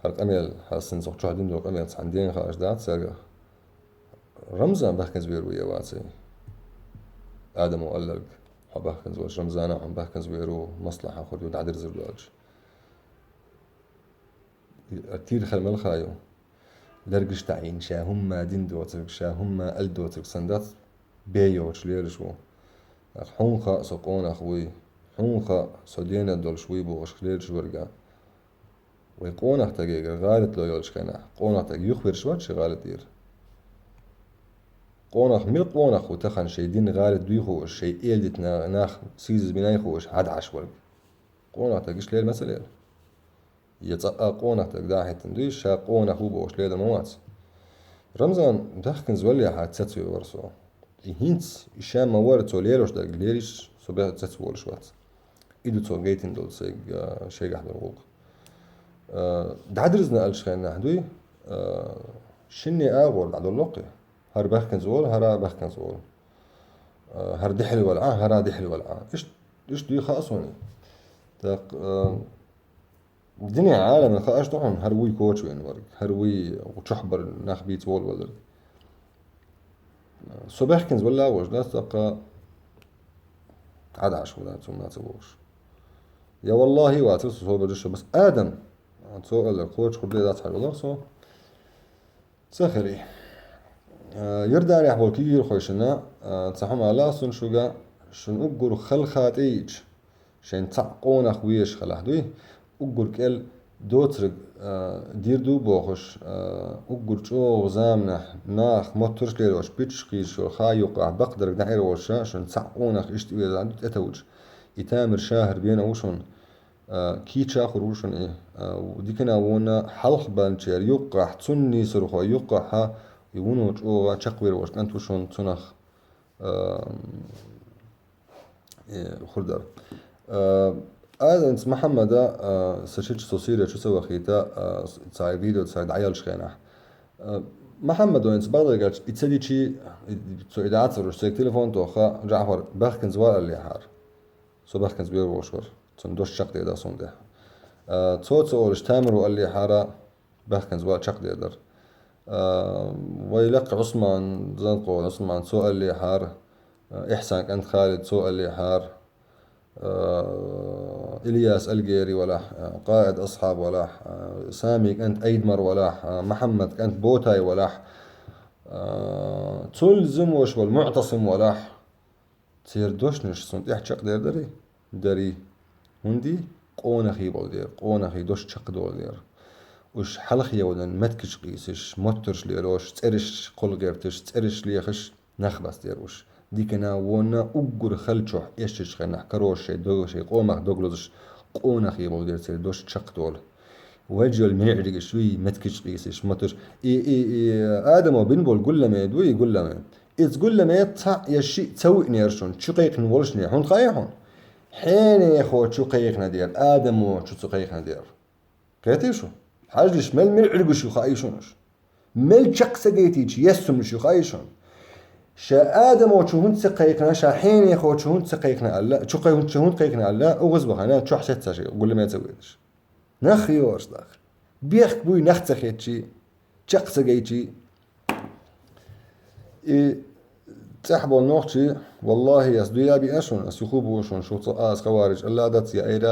хӀара къамел, хьан син цох чохь дина долу къамел цхьана ден хааш дац цаьрга. Рамзан баьхкинза вер ву я ваций? Адамо алларг, хьо баьхкинза волчу Рамзана хьуна баьхкинза вер ву, маслахьа хӀур ю, дӀадирзар ду аьлча. Тира хила мел хаа ю. Лергаш таӀийна, ша хӀумма дина доцург, ша хӀумма аьлла доцург санна дац, бен йоцуш лелаш ву. Хьуна хаьа со къонах вуй, хьуна хаьа со денал долуш вуй бохуш лелаш верг а. Вай къонах тагегара гӀалат ло йолчу хенахь, къонах таг юхавирш вац ши гӀалат дийр. Къонах мила къонах ву тахана шайн дин гӀалат дуй хууш, шайн эладита на-, нах сийсаз бинай хууш, хьадӀаш верг. Къонах таг иштта лела ма ца лела. Я цкъа а къонах таг дахьийтина дуй, ша къонах ву бохуш лела ма вац. Рамзан баьхкинза валлехьа цецвер вара со. И хӀинца, и ша ма вара цо лелош дерг лелийш, со бе-, цецволуш вац. И ду цо гайтина долу сайга, шайгахь долу гӀуллакх. А, дӀадирзина аьллачу хенахь дуй, а, шинне агӀор дӀадолло кхин. ХӀара баьхкинза волу, хӀара баьхкинза волу. А, хӀара дехьале вала Ӏа, хӀара дехьале вала Ӏа. Иштта, иштта дуй хаьа суна. ТӀаккха, а, Динехь Ӏаламна хууш ду хьуна, хӀара вуй коча веана верг, хӀара вуй чохь бара нах бийца волавелларг. Со баьхкинза валла а вожа дац, тӀаккха Ӏадаш ву дац, хӀума ца вогӀуш. Я валлахӀи вацара со собар ду ша, бас Адам, цо аьлларг кхочуш хӀума де дац хьажа валлахӀи со. Ца хилий. А, Йорданехь болу кегийрхойшна, а, цхьа хӀума ала ас цунна шуьга, шуна уггар халха тӀеийча, шайн цхьаъ къонах везаш хилахь дуй, уггар кӀел доцург, а, дийр ду бохуш, а, уггар чӀогӀа заманахь нах моттарш лелош, пичаш кхийсаш йолу ха юккъехь бакъдарг дӀаэр волуша, шуна цхьаъ къонах иштта везахь ду тӀетовлуш. И Тамир-Шахьар бена ву шуна, а, кийча а хуур ву шуна и, а, дикана вонна хьалха баьнначеран юккъехь, цунна нийсархой юккъехь, и вуно чӀогӀа чекхвер волуш кӀант ву шуна, цунах, а, э, хуур дара. Э, Адамца Мухьаммада, э, сан шича со Сири чу ца вахийта, э, цхьа видео цхьа дӀаеллачу хенахь. Э, Мухьаммадо хӀинца бакъдерг аьлча, и ца дичи, и, цо и дӀа ца луш, церан телефон тоха, Джафар, баьхкинза вала аьллехьара. Со баьхкинза вер волуш вара. Цунна дош чекхдер дара суна тӀехь. Э, цо ца олуш, Тамиро аьллехьара, баьхкинза вала чекхдер дара. А, вай лекха Ӏусман, Занкъо Ӏусман, цо аьллехьара, а, Ихьсан кӀант Халид, цо аьллехьара, а, Ильяс Алгери валахь, а, Къаид Асхьаб валахь, а, Сами кӀант Айдмар валахь, а, Мухьаммад кӀант Ботай валахь, а, цул зимош волу МуӀтасим валахь. Церан дошнаш суна тӀехь чекхдер дарий? Дарий. ХӀунда? Къонахий болу дера, къонахий дош чекхдолу дера. Уьш хьалхе ванан меттигаш къийсаш, моттарш лелош, цӀераш кхолла гӀерташ, цӀераш лехаш нах бац дера уьш. Дикана вонна уггар хала чохь эшначу хенахь карош шайн дог, шайн къомах дог лозуш къонахий болу дера церан дош чекхдолу. Ваьжжал мел Ӏиргаш вуй, меттигаш къийсаш, моттарш. И, и, и Адамо бина болу гулламе дуй, и гулламе. Иза гулламе цхьаъ я шиъ ца виънера шуна, чу кхайкхина волушне, хӀунда хаьий хьуна? Хьенехо чу кхайкхина дера, Адамо чу ца кхайкхина дера. Кхетий шу? Хьажалаш, мел, мел Ӏиргаш ю хаьий шуна уьш? Мел чекх ца гайтийча, ессамаш ю хаьий шуна? Ша Адамо чу хӀунда ца кхайкхина, ша хьенехо чу хӀунда ца кхайкхина аьлла, чу кхай-, хӀунда, чу хӀунда кхайкхина аьлла, угӀаз бахана, чохь сеццаш гулламе ца вуьйдаш. Нах йоьраш даха. Бехк буй нах ца хетчий, чекх ца гайчий. И цӀехь болу нохчий, валлахи, ас дуья биъна шуна, ас юху бу шуна, шу ца аса хавариш, Алла дац я айра,